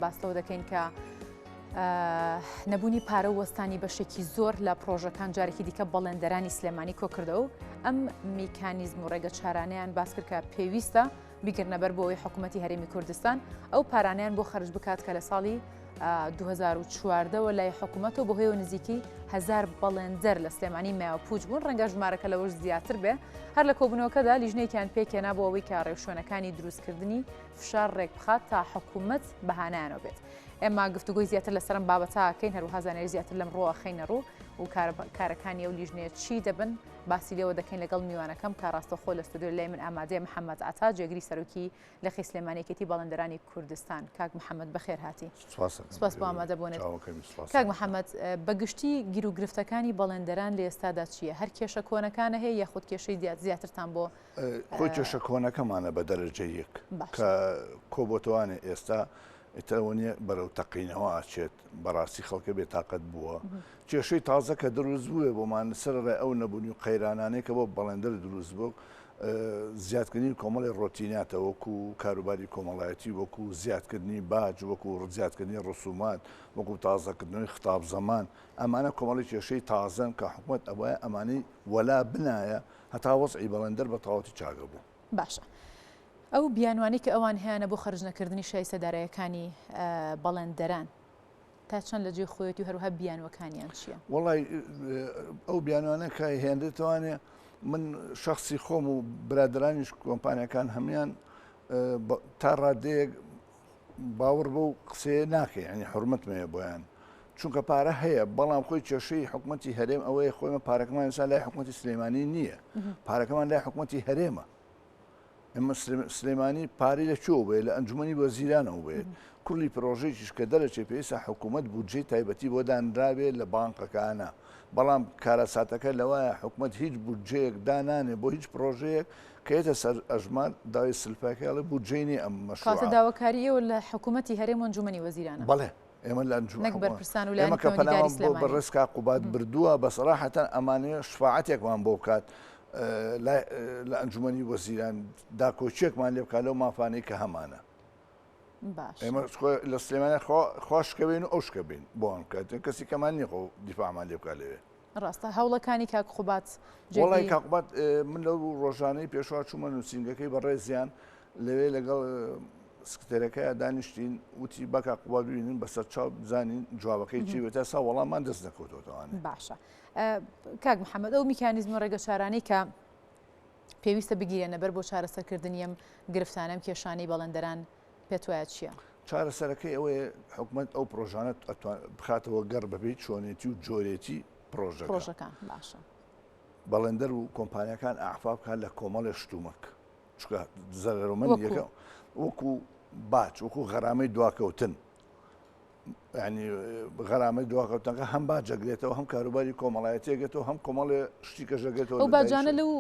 باس لەوە دەکەین کە نەبوونی پارە و وەستانی بەشێکی زۆر لە پرۆژەکان جارێکی دیکە بەڵێندەرانی سلێمانی کۆکردەوە و ئەم میکانیزم و ڕێگە چارانەیان باس کرد کە پێویستە بیگرنەبەر بۆ ئەوەی حکوومەتی هەرێمی کوردستان ئەو پارانیان بۆ خەرج بکات کە لە ساڵی 2014 وە لای حکوومەت و بەهۆیەوە نزیکی هزار بەڵێندەر لە سلێمانی مایەوە پووچ بوون ڕەنگە ژمارەکە لەوەش زیاتر بێ هەر لە کۆبوونەوەکەدا لیژنەیەکیان پێکهێنا بۆ ئەوەی کە ڕێوشوێنەکانی دروستکردنی فشار ڕێکبخات تا حکوومەت بەهانایانەوە بێت. ئێمە گفتوگۆی زیاتر لەسەر ئەم بابەتە ئەکەین، هەروەها زانیاری زیاتر لەم ڕووە ئەخەینە ڕوو و کارەکانی ئەو لیژنەیە چی دەبن باسی لێوە دەکەین لەگەڵ میوانەکەم کە ڕاستەوخۆ لە ستۆدیۆ لای من ئامادەیە محەممەد عەتا جێگری سەرۆکی لقی سلێمانی یەکێتی بەڵێندەرانی کوردستان. کاک محەممەد بەخێر هاتی. سپاس بۆ ئامادەبوونت. کاک محەممەد بەگشتی گیروگرفتەکانی بەڵێندەران لە ئێستادا چییە؟ هەر کێشە کۆنەکانە هەیە یاخود کێشەی زیاترتان بۆ خۆی کێشە کۆنەکەمانە بە دەرەجە یەک کە کۆبۆتەوانێ ئێستا ئیتر ئەوە نییە بەرەو تەقینەوە ئاچێت بەڕاستی خەڵکە بێتاقەت بووە کێشەی تازە کە دروست بووێ بۆمان سەرڕای ئەو نەبوونی و قەیرانانەی کە بۆ بەڵێندەر دروست بوو زیادکردنی کۆمەڵی ڕۆتیناتە وەکو کاروباری کۆمەڵایەتی وەکو زیادکردنی باج وەکو زیادکردنی ڕسومات وەکو تازەکردنەوەی خطاب زەمان ئەمانە کۆمەڵی کێشەی تازەن کە حکومەت ئەبوایە ئەمانەی وەلا بنایە هەتا وەزعی بەڵێندەر بە تەواوەتی چاک ئەبوو. باشە ئەو بیانوانەی کە ئەوان هەیانە بۆ خەرج نەکردنی شایستە دارایەکانی بەڵێندەران تا چەند لە جێی خۆیەتی و هەروەها بیانوەکانیان چییە؟ وەڵای ئەو بیانوانە کە هێنرێتەوانێ من شخصی خۆم و برادرانیش کۆمپانیەکان هەمان تا ڕادەیەک باوەڕ بەو قسەیە ناکەی یانی حورمەتم هەیە بۆیان چونکە پارە هەیە بەڵام خۆی کێشەی حکومەتی هەرێم ئەوەیە خۆیمە پارەکەمان ئێستا لای حکومەتی سلێمانی نییە پارەکەمان لای حکومەتی هەرێمە ئێمە سلێمانی پارەی لە کوێوە بێت لە ئەنجومەنی وەزیرانەوە بێت کولی پرۆژەیەکیش کە دەرەچێ پێویستە حکوومەت بودجەی تایبەتی بۆ دانرابێ لە بانقەکانە بەڵام کارەساتەکە لەوایە حکومەت هیچ بودجەیەک دانانێ بۆ هیچ پرۆژەیەک کە یەتە سەر ئەژمار داوای سلفەکەی ئەڵێ بودجەی نیە ئەم مەشروعە. کەواتە داواکاری ئێوە لە حکوومەتی هەرێم و ئەنجوومەنی وەزیرانە؟ بەڵێ ئێمە لە ئەنجومەن نەک بەرپرسان و لایەنی ئێمە کە پەیوەندیداری پەنامان بۆ سلێمانی. بەڕێز کاک قوباد بردووە بە سەراحەتەن ئەمانەوێ شفاعەتێکمان بۆ بکات لای لە ئەنجومەنی وەزیران داکۆکیەکمان لێ بکات لەو مافانەی کە هەمانە. باشە. ئێمە خۆ لە سلێمانی خوا خوا شکەوین و ئەو شکە بین بۆمان بکات کەسی کەمان نییە خۆ دیفاعمان لێ بکات لەوێ. ڕاستە هەوڵەکانی کاک قوباد وەڵای کاک قوباد من لەو ڕۆژانەی پێشوا چوومە نووسینگەکەی بەڕێزیان لەوێ لەگەڵ سکرتێرەکەیا دانیشتین وتی با کاک قوباد ببینین بەسەر چاو بزانین جوابەکەی چی بێت تا سا وەڵاممان دەست نەکەوتۆتەوانێ باشە کاک محەممەد ئەو میکانیزم و ڕێگەچارانەی کە پێویستە بگیرێنە بەر بۆ چارەسەرکردنی ئەم گرفتانە ئەم کێشانەی بەڵێندەران پێت وایە چییە؟ چارەسەرەکەی ئەوەیە حکومەت ئەو پرۆژانە بخاتەوە گەڕ بەپێی چۆنێتی و جۆرێتی پرۆژەکە. پرۆژەکان باشە. بەڵێندەر و کۆمپانیاکان ئەعفا بکات لە کۆمەڵێ شتومەک چونکە زەرەرمەند یەکە وەکو باج وەکو غەرامەی دواکەوتن ینی غەرامەی دواکەوتنەکە هەم باج ئەگرێتەوە هەم کاروباری کۆمەڵایەتی ئەگرێتەوە هەم کۆمەڵێ شتی کەش ئەگرێتەوە ئەو باجانە لەو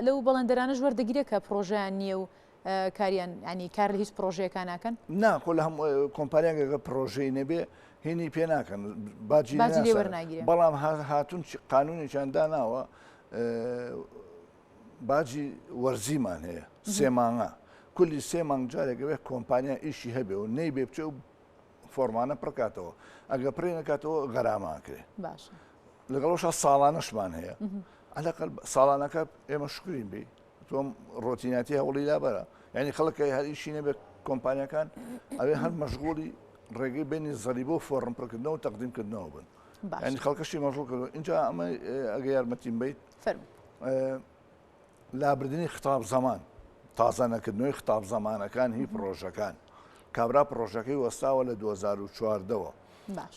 لەو بەڵێندەرانەش وەردەگیرێت کە پرۆژەیان نییە و کاریان ینی کار لە هیچ پرۆژەیەکا ناکەن؟ نا خۆ لە هەموو کۆمپانیاگەکە پرۆژەی نەبێ هینی پێ ناکەن باجی باجی لێ ناسەن. وەرناگیرێ. بەڵام هاتوون قانونێکیان داناوە باجی وەرزیمان هەیە سێ مانگە کولی سێ مانگ جارێک ئەوێ کۆمپانیا ئیشی هەبێ و نەیبێ بچێ و فۆرمانە پڕکاتەوە ئەگە پڕی نەکاتەوە غەرامە ئەکرێ باشە لەگەڵەوەشا ساڵانەشمان هەیە عەلەقەل ساڵانەکە ئێمە شکرین بی تۆم ڕۆتیناتی هەوڵی لابەرە یعنی خەڵک هەر ئیشی نەبێت کۆمپانیەکان ئەوێ هەر مەشغوڵی ڕێگەی بینی زەریبە و فۆڕم پڕکردنەوە و تەقدیمکردنەوە بن یعنی خەڵکەشی مەشغوڵ کردو اینجا ئەمە ئەگە یارمەتیم بیت لابردنی خطاب زەمان تازە نەکردنەوەی خطاب زەمانەکان هی پڕۆژەکان کابرا پڕۆژەکەی وەستاوە لە 2014ەوە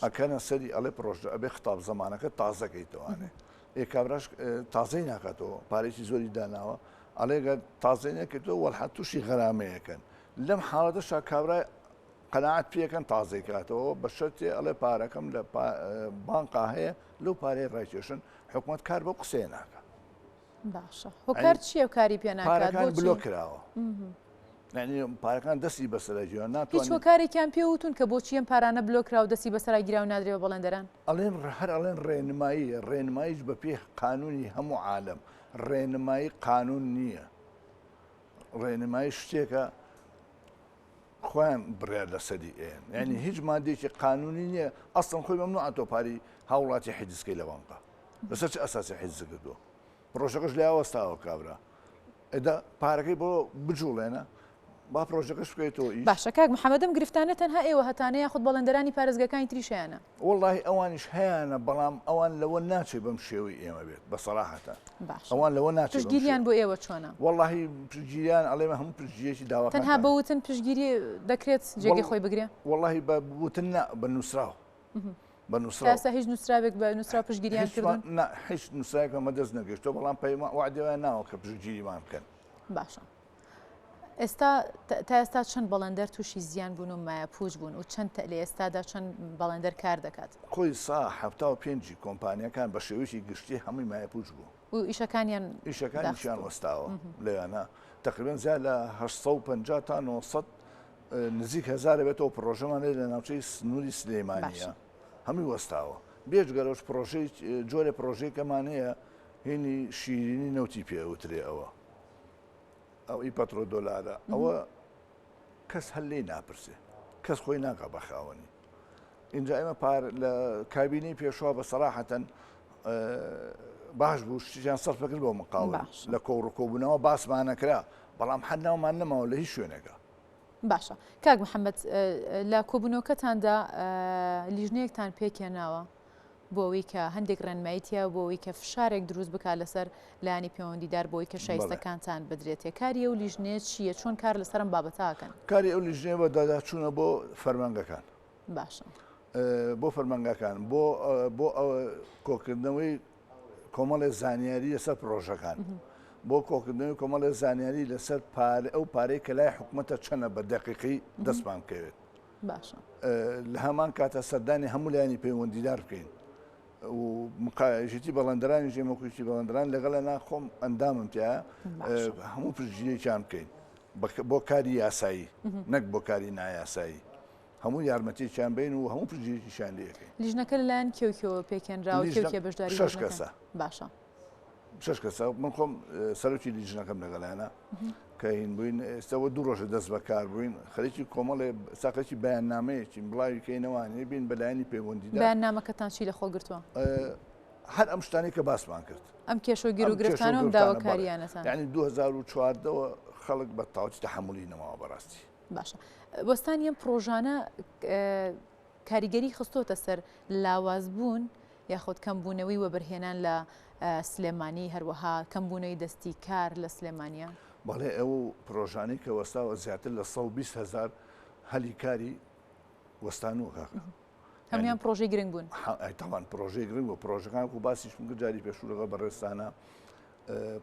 ئەکەنە سەری ئەڵێ پڕۆژە ئەبێ خطاب زەمانەکە تازەکەیتەوانێ ئێ کابراش تازەی ناکاتەوە پارێکی زۆری داناوە ئەڵێ گەر تازەی نەکردەوە وەڵحە تووشی غەرامەیەکەن لەم حاڵەتەشا کابرای قەناعەت پێکەن تازەی کاتەوە بە شەرتێ ئەڵێ پارەکەم لە بانقا هەیە لەو پارەی ڕایکێشن حکومەت کار بەو قسەیە ناکە باشە هۆکار چییە کاری پێ ناکات پارەکان بلۆ کراوە یعنی پارەکان دەستی بەسەرا گیرا ناتوانێت هیچ هۆکارێکیان پێ وتون کە بۆچی ئەم پارانە بلۆ کرا و دەستی بەسەرا گیرا و نادرێ بە بەڵێندەران؟ ئەڵێن هەر ئەڵێن ڕێنماییە، ڕێنماییش بە پێی قانوونی هەموو عالەم، ڕێنمایی قانوون نییە، ڕێنمایی شتێکە. خۆیان بڕیار لەسەری ئێن یعنی هیچ مادێکی قانونی نییە ئەسڵەن خۆی مەمنوعە تۆ پاری هاوڵاتی حیجزکەی لە بانقا لەسەر چ ئەساسی حیجز کردووە پرۆژەکەش لای وەستاوە کابرا ئەدا پارەکەی بۆ بجوڵێنە با پرۆژەکەش بکەیتەوە ئیش. باشە کاک محمد ئەم گرفتانە تەنها ئێوە هەتانە یاخود بەڵێندەرانی پارێزگاکانی تریش هەیانە؟ وەڵاهی ئەوانیش هەیانە بەڵام ئەوان لەوە ناچێ بەم شێوەی ئێمە بێت بە سەراحەتەن باشە ئەوان لەوە ناچێ بەم پشتگیریان شێوە بۆ ئێوە چۆنە؟ وەڵاهی پشتگیریان ئەڵێمە هەموو پشتگیریەکی تەنها داواکانتان بە وتن پشتگیری دەکرێت جێگەی وەڵ خۆی بگرێ؟ وەڵاهی بە وتن نا بە نووسراو بە تا نووسراو ئێستا هیچ نووسراوێک بە نووسراو پشتگیریان هیچمان کردوون؟ نا هیچ نووسراوێکمان بەدەست نەگەیشتووە بەڵام پەیمان وەعدیان ناوە کە پشتگیریمان بکەن. باشە ئێستا تا ئێستا چەند بەڵێندەر تووشی زیان بوون و مایەپووچ بوون و چەند لە ئێستادا چەند بەڵێندەر کار دەکات؟ خۆی سا 75 ی کۆمپانیاکان بە شێوەیەکی گشتی هەمووی مایەپووچ بوو. و ئیشەکانیان ئیشەکانیشیان داخستووە. وەستاوە لەوێنا تەقریبەن زیاد لە 850 تا 900 نزیک هەزارە بێتەوە پڕۆژەمان هەیە لە ناوچەی سنووری سلێمانیە باشە. هەمووی وەستاوە. بێجگە لەوەش پڕۆژەی جۆرێ پڕۆژەیەکەمان هەیە هینی شیرینی نەوتی پێ ئەوترێ ئەوە ئەو ئی پەترۆ دۆلارە ئەوە کەس هەر لێی ناپرسێ کەس خۆی ناکا بە خاوەنی اینجا ئێمە پار لە کابینەی پێشوا بە سەراحەتەن باش بوو شتیان سەرف کرد بۆ مقاول لە کۆڕ و کۆبوونەوە باسمانەکرا بەڵام هەر ناومان نەماوە لە هیچ شوێنێکە. باشە کاک محەممەد لە کۆبوونەوەکەتاندا لیژنەیەکتان پێکهێناوە بۆ ئەوەی کە هەندێک ڕێنمایی تیا بۆ ئەوەی کە فشارێک دروست بکات لەسەر لایەنی پەیوەندیدار بۆی کە شایستەکانتان بدرێتێ کاری ئەو لیژنەیە چییە چۆن کار لەسەر ئەم بابەتە ئەکەن؟ کاری ئەو لیژنەیە بە داداچوونە بۆ فەرمانگەکان. باشە. بۆ فەرمانگەکان بۆ بۆ کۆکردنەوەی کۆمەڵێ زانیاری لەسەر پرۆژەکان بۆ کۆکردنەوەی کۆمەڵێ زانیاری لەسەر پارە ئەو پارەی کە لای حکومەتە چەنە بە دەقیقی دەستمان بکەوێت. باشە. لە هەمان کاتە سەردانی هەموو لایەنی پەیوەندیدار بکەین و یەکێتی بەڵێندەرانیش ئێمە وەکو یەکێتی بەڵێندەران لەگەڵە نا خۆم ئەندامم تیا هەموو پشتگیریەکیان بکەین بۆ کاری یاسایی نەک بۆ کاری نایاسایی هەموو یارمەتیەکیان بین و هەموو پشتگیریەکیشیان لێ ئەکەین. لیژنەکە لەلایەن کێ و کێوە پێکهێنراوە کێ و کێ بەشداری شەش کەسە. باشە. شەش کەسە من خۆم سەرۆکی لیژنەکەم لەگەڵیانە کە هین بووین ئێستاوە دوو ڕۆژە دەست بەکار بووین خەریکی کۆمەڵێ ساقێکی بەیاننامەیەکین بڵاوی کەینەوانێ بین بەلایەنی پەیوەندیدا بەیاننامەکەتان چی لەخۆ گرتووە؟ هەر ئەم شتانەی کە باسمان کرد ئەم کێشە و گیر و گرفتانە و ئەم داواکاریانەتان یعنی 2014ەوە خەڵک بە تەواوەتی تەحەمولی نەماوە بەڕاستی باشە وەستانی ئەم پڕۆژانە کاریگەری خستۆتە سەر لاوازبوون یاخود کەمبوونەوەی وەبەرهێنان لە سلێمانی، هەروەها کەمبوونەوەی دەستی کار لە سلێمانییە؟ بەڵێ ئەو پرۆژانەی کە وەستاوە زیاتر لە 120 هەزار هەلی کاری وەستانووە کاکە. هەموویان پرۆژەی گرنگ بوون. تاوان پرۆژەی گرنگ بوو پرۆژەکان وەکو باسیشم کرد جاری پێشوو لەگەڵ بەڕێزتانە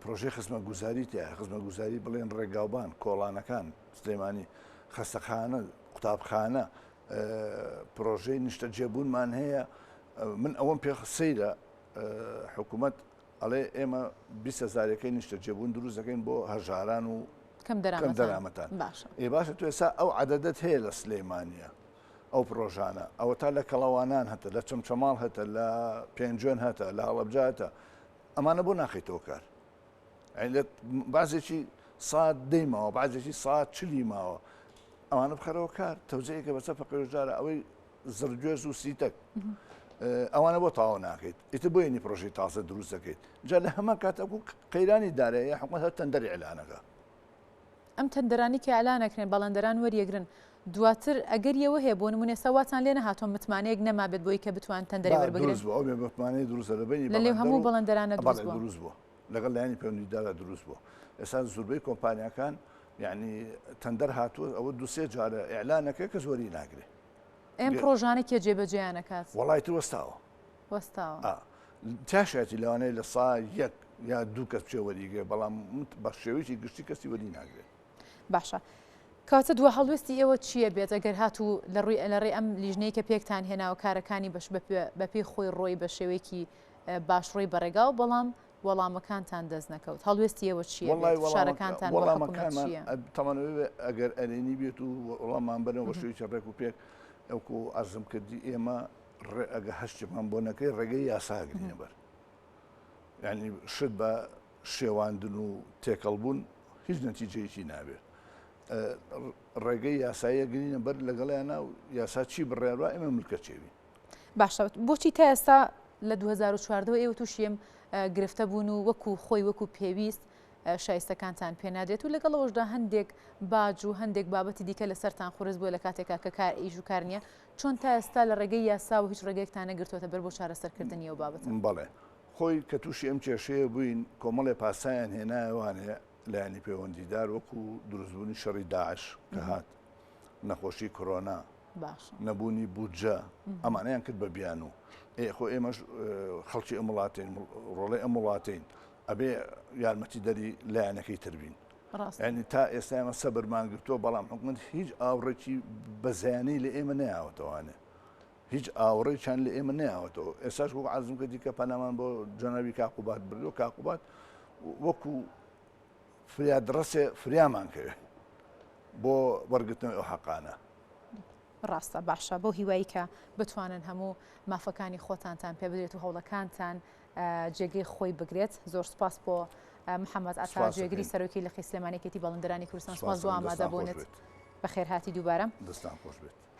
پرۆژەی خزمەتگوزاری تیایە خزمەتگوزاری بڵێن ڕێگاوبان کۆڵانەکان سلێمانی خەستەخانە قوتابخانە پرۆژەی نیشتەجێبوونمان هەیە من ئەوەم پێ سەیرە حکوومەت ئەڵێ ئێمە 20 هزارەکەی نیشتەجێبوون دروست دەکەین بۆ هەژاران و کەم دەرامەتان ئێ باشە تو ئێستا ئەو عەدەدەت هەیە لە سلەیمانە ئەو پرۆژانە ئەوە تا لە کەڵەوانان هەتە لە چەمچەماڵ هەتە لە پێنجوێن هەتە لە هەڵەبجە هەتە ئەمانە بۆ ناخیتەوە کار بازێکی سات دەی ماوە بازێکی سات چلی ماوە ئەوانە بخەرەوە کار تەوزەیەکە بەسەر فەقیرژارە ئەوەی زڕگوێز و سیتەک ئەوانە بۆ تاوا ناکەیت ئیتر بۆ ینی پرۆژەی تازە دروست دەکەیت جا لە هەمان کاتەکو قەیرانی دارایە حکومەت هەر تەندەری ئەلانەکە ئەم تەندەرانی کە ئەلانەکرێن بەڵێندەران وەریەگرن دواتر ئەگەر یەوە هەیە بۆ نمونە ئێستا واتان لێ نەهاتووە متمانەیەک نەمابێت بۆی کە بتوان تەندەری وەربگرن دروست بوو ئەو بێ متمانەی دروستە لە بەینی لە لێو هەموو بەڵێندەرانە دروست بووە دروست بووە لەگەڵ لایەنی پەیوەندیداردا دروست بووە ئێستا زوربەی کۆمپانیاکان یعنی تەندەر هاتووە ئەوە دوسێ جارە ئیعلانەکە کەس وەری ناگرێ. ئەم پڕۆژانە کێ جێبەجێیان ئەکات؟ وەڵای تر وەستاوە. وەستاوە. تاشایەتی لەوانەیە لە سا یەک یا دوو کەس بچێ وەریگرێ بەڵام بە شێوەیەکی گشتی کەسی وەری ناگرێت. باشە کەواتە دوا هەڵوێستی ئێوە چییە بێت ئەگەر هاتوو لە ڕووی لە ڕێی ئەم لیژنەی کە پێکتان هێناوە کارەکانی بەش بەپێی خۆی ڕۆی بە شێوەیەکی باش ڕۆی بەڕێگاو بەڵام وەڵامەکانتان دەست نەکەوت هەڵوێستی ئێوە چییە وەڵای بێت فشارەکانتان بۆ حکوومەت وەڵامەکانمان چییە؟ تەمان ئەگەر ئەرێنی بێت و وەڵاممان بەرەوە بە شێوەیەکی ڕێک و پێک ئەوکو عەرزم کردی ئێمە ڕێ ئەگە هەشتمان بۆ نەکەی ڕێگەی یاسا گرینە بەر یعنی شت بە شێواندن و تێکەڵبوون هیچ نەتیجەیەکی نابێت. ڕێگەی یاساییە گرینە بەر لەگەڵیانە و یاسا چی بڕیاروا ئێمە ملکەچێوین. باشە بۆچی تا ئێستا لە 2014 ئێوە تووشی ئەم گرفتە بوون و وەکو خۆی وەکو پێویست شایستەکانتان پێنادرێت و لەگەڵ ئەوەشدا هەندێک باج و هەندێک بابەتی دیکە لەسەرتان قورس بووە لە کاتێکا کە کار ئیش و کار نییە چۆن تا ئێستا لە ڕێگەی یاساوە هیچ ڕێگەیەکتان نەگرتووەتە بەر بۆ چارەسەرکردنی ئەو بابەتە؟ بەڵێ خۆی کە تووشی ئەم کێشەیە بووین کۆمەڵێ پاسایان هێنایەوانێ لایەنی پەیوەندیدار وەکو دروستبوونی شەڕی داعش کە هات، نەخۆشی کۆرۆنا، نەبوونی بودجە، ئەمانەیان کرد بە بیانوو. ئێ خۆ ئێمەش خەڵکی ئەم وڵاتەین، ڕۆڵەی ئەم وڵاتەین، ئەبێ یارمەتیدەری لایەنەکەی تر بین. یانی تا ئێستا ئێمە سەبرمان گرتووە، بەڵام حکومەت هیچ ئاوڕێکی بەزەیانەی لە ئێمە نەیاوەتەوانێ. هیچ ئاوڕێکیان لە ئێمە نەیاوەتەوە. ئێستاش وەک عەرزم کردی کە پەنامان بۆ جەنابی کاک قوباد بردووە، کاک قوباد وەکو فریادڕەسێ فریامان کەوێ بۆ وەرگرتنەوەی ئەو حەقانە. ڕاستە باشە بەو هیوایی کە بتوانن هەموو مافەکانی خۆتانتان پێ بدرێت و هەوڵەکانتان جێگەی خۆی بگرێت زۆر سپاس بۆ محەممەد عەتا جێگری سەرۆکی لقی سلێمانی یەکێتی بەڵێندەرانی کوردستان سپاس بۆ ئامادەبوونت بەخێرهاتی دووبارە دەستان خۆش بێت.